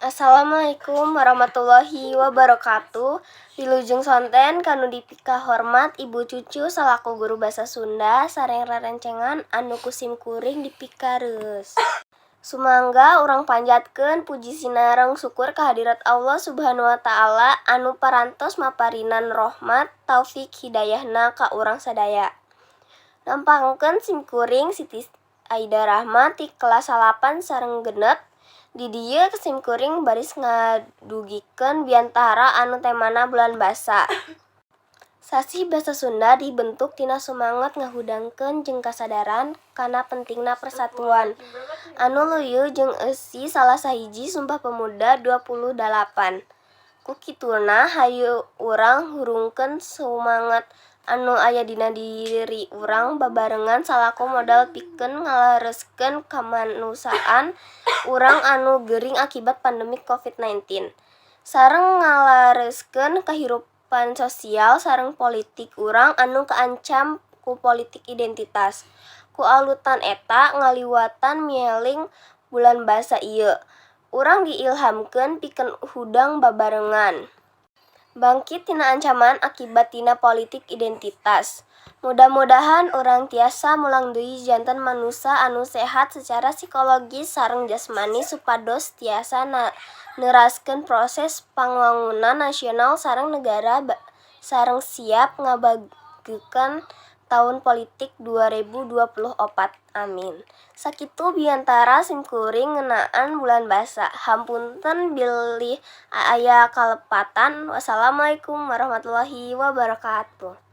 Assalamualaikum warahmatullahi wabarakatuh. Wilujeng sonten ka nu dipikahormat Ibu Cucu salaku guru basa Sunda sareng rerencangan anu ku simkuring dipikareus. Sumangga urang panjatkeun puji sinareng syukur kehadirat Allah Subhanahu wa Ta'ala anu parantos maparinan rohmat, taufik, hidayahna ka urang sadaya. Nepangkeun simkuring Siti Aida Rahma ti kelas 9 sareng 6. Di dieu simkuring baris ngadugikeun biantara anu temana bulan basa. Sasih Basa Sunda dibentuk tina sumanget ngahudangkeun jeung kasadaran kana pentingna persatuan anu luyu jeung eusi salah sahiji Sumpah Pemuda 28. Ku kituna hayu urang hurungkeun sumanget anu aya dina diri urang babarengan salaku modal pikeun ngalereskeun kamanusaan urang anu gering akibat pandemi Covid-19 sareng ngalereskeun kahirupan sosial sareng politik urang anu kaancam ku politik identitas. Ku alutan eta, ngaliwatan mieling bulan basa ieu, urang diilhamkeun pikeun hudang babarengan bangkit tina ancaman akibat tina politik identitas. Mudah-mudahan urang tiasa mulang deui janten manusa anu sehat secara psikologis sareng jasmani supados tiasa neraskeun proses pangwangunan nasional sareng negara sareng siap ngabagekan taun politik 2024. Amin. Sakitu biantara simkuring ngeunaan bulan basa. Hapunten bilih aya kalepatan. Wassalamualaikum warahmatullahi wabarakatuh.